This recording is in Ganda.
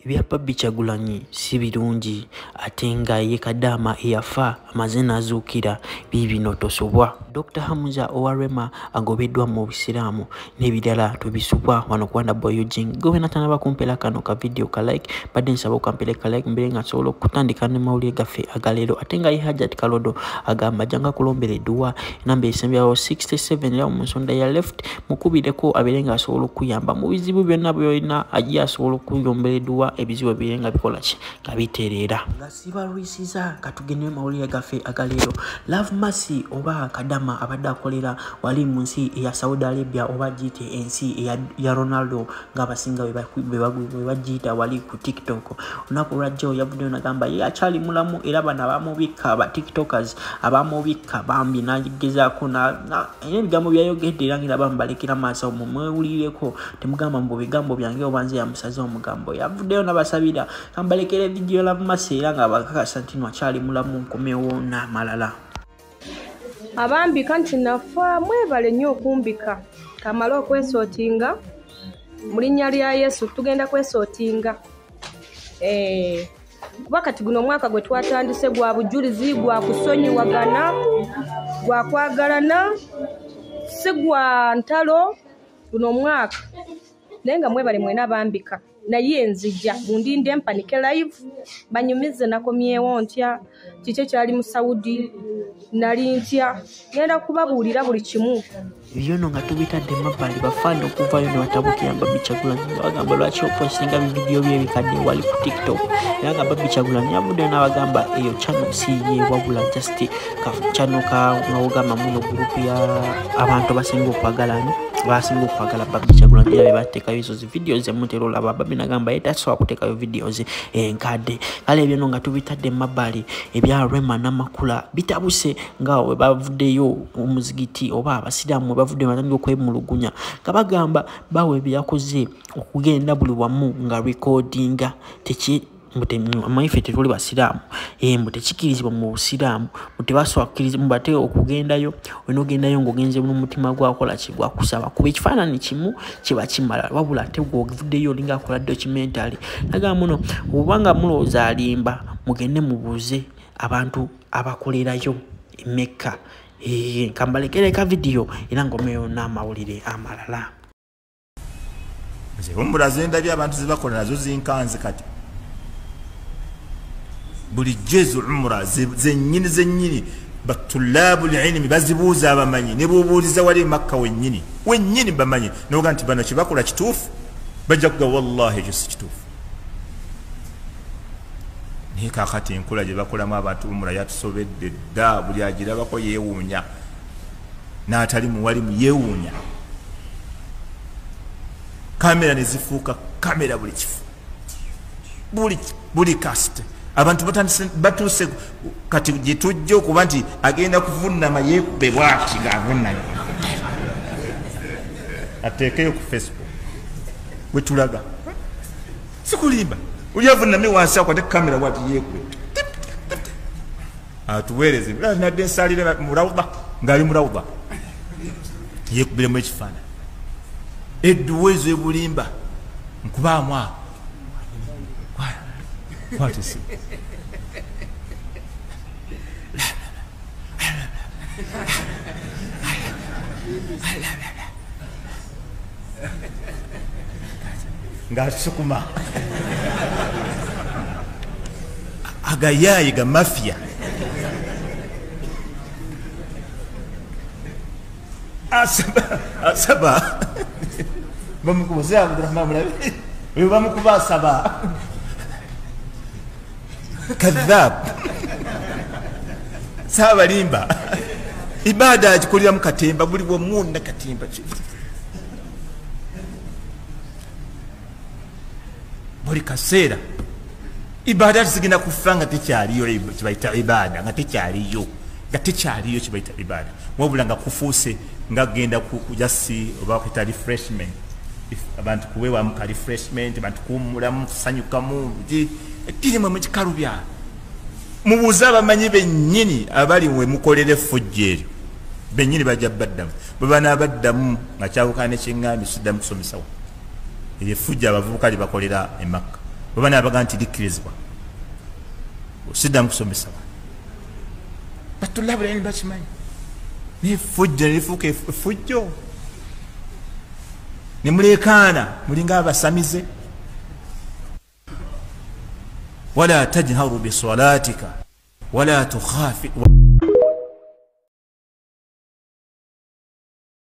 Ebya Barbie Kyagulanyi si birungi, ate nga ye Kadaama eyafa amaze n'azuukira, biibino tosobwa. Dr. Hamza owa Rema agobeddwa mu Busiraamu n'ebirala tubisubwa wano ku Wonder Boy UG. Gwe natanaba kumpera kano ka video ka like, badde nsaba okampere ka like mbere nga nsobola okutandika ne mawulire gaffe agaleero. Ate nga ye Hajat Kalodo agamba janga kulombera edduwa, enamba esembyawo 67 era mu nsonda ya left, mukubireko abeere nga asobola okuyamba mu bizibu byonna by'olina, ajja asobola okuyombera edduwa ebizibu ebibeere nga bikola ki, nga bitereera. Nga sibalwisiza katugende mawulire gaffe agaleero. Love Mercy oba Kadama abadde akolera wali mu nsi eya Saudi Arabia oba giyite ensi ya Ronaldo ng'abasinga bwe bagiyita wali ku TikTok. Olunaku lwajjo yavuddeyo n'agamba ye akyali mulamu, era bano abamubikka aba TikTokers abamubikka bambi n'agezaako ebigambo byayogedde era ngira bamubalekera maaso mumwewulireko, temugamba mbu bigambo byange oba nze yamusaze omugambo. Yavuddeyo n'abasabira kambalekera vidiyo Love Mercy era nga bakakasa nti no akyali mulamu, nkomewo n'amalala. Abambika nti nafa mwebale nnyo okumbika, kamale okwesootinga mu linnya lya Yesu, tugenda kwesootinga. Kuba kati guno omwaka gwe twatandise gwa bujulizi, gwa kusonyiwagana, gwa kwagalana, si gwa ntalo guno omwaka. Naye nga mwebale mwena bambika, naye nzija mundinde mpanike live banyumize nakomyewo ntya, kiki ekyali mu Saudi, nali ntya, ngenda kubabuulira buli kimu. Ebyono nga tubitadde mabbali, bafaani okuvayo ne batabukira Barbie Kyagulanyi nga bagamba lwaki opostinga bividiyo bye ebikadde wali ku TikTok, era nga Barbie Kyagulanyi yavuddeyo n'abagamba eyo channel si ye, wabula just ka channel ka nga wogamba muno group ya abantu abasinga okwagala ani, abasinga okwagala Barbie Kyagulanyi, era be bateekayo ezo zi videos zemutera olaba. Barbie n'agamba ye tasobola kuteekayo videos enkadde. Kale ebyono nga tubitadde mabbali, ebya Rema n'Amakula bitabuse nga we bavuddeyo omuzigiti oba abasiraamu we bavuddeyo batandika okwemulugunya nga bagamba bawe bye yakoze okugenda buli wamu nga recordinga maife tetuli basiraamu, mbu tekikirizibwa mu busiraamu, mbu tebasobola kukkiriza, mbu ate okugendayo olina ogendayo ng'ogenze n'omutima gwakola ki, gwakusaba, kuba ekifaananyi kimu kiba kimala, wabula ate gw'ovuddeyo olinga akola documentary. Nagamba muno obanga mulowooza alimba, mugende mubuuze abantu abakolerayo e Mecca. Kambalekereka vidiyo era ngomeyo n'amawulire amalala. Nze umura zendabye abantu zebakola nazo zinkanze kati. Bulijjo ezo umura zennyini zennyini batulabu ilmi bazibuuza abamanyi ne bubuuliza wali e Makka wennyini wennyini bamanyi noga nti bano kyebakola kituufu, bajja kuga wallahi ekyo si kituufu. Naye kaakati enkola gye bakolamu abantu umura yatusobedde dda, buli agirabako yeewuunya n'atali muwalimu yeewuunya. Kamera ne zifuuka kamera buli kifo, buli kasite. Abantu batuuse kati gye tujja okuba nti agenda kuvunnama yeekube bw'ati ng'avunnamye ateekeyo ku Facebook we tulaga, sikulimba, oli avunnamye wansi akwate kamera bw'ati yeekube atuweereze, nadde nsalire mu rawda ng'ali mu rawda yeekubiremu ekifaananyi. Edduwa ezo ebulimba nkubaamu awo. What is it? Ng'asukuma agayaayi ga mafia asaba bamukuba Abdurahman mulabe oyo bamukuba asaba kadhab saabalimba ibada agikoleramu katemba buli bwomunda katemba buli kaseera. Ibada zigenda kufa nga tekyaliyo, kibayita ibada nga tekyaliyo, nga tekyaliyo kibayita ibada, wabula nga kufuuse nga genda kujasi oba kuyita refreshment, abantu kuwewamu ka refreshment, abantu kuwummulamu kusanyukamu eddiini mwe mugikalubya. Mubuuze abamanyi bennyini abali we mukolera effujjo eryo bennyini bajja baddamu, bwe banaabaddamu nga kyawukana ne kyeŋŋambye siddamu kusomesawo. Eryo effujjo abavubuka lye bakolera e Makka. Bwe banaabaga nti likkirizibwa, siddamu kusomesa. Batulabu lani bakimanyi, naye effujjo nelifuuka effujjo, nemuleekaana mulinga abasamize. Wala tajharu bisalatika wala tukhafi.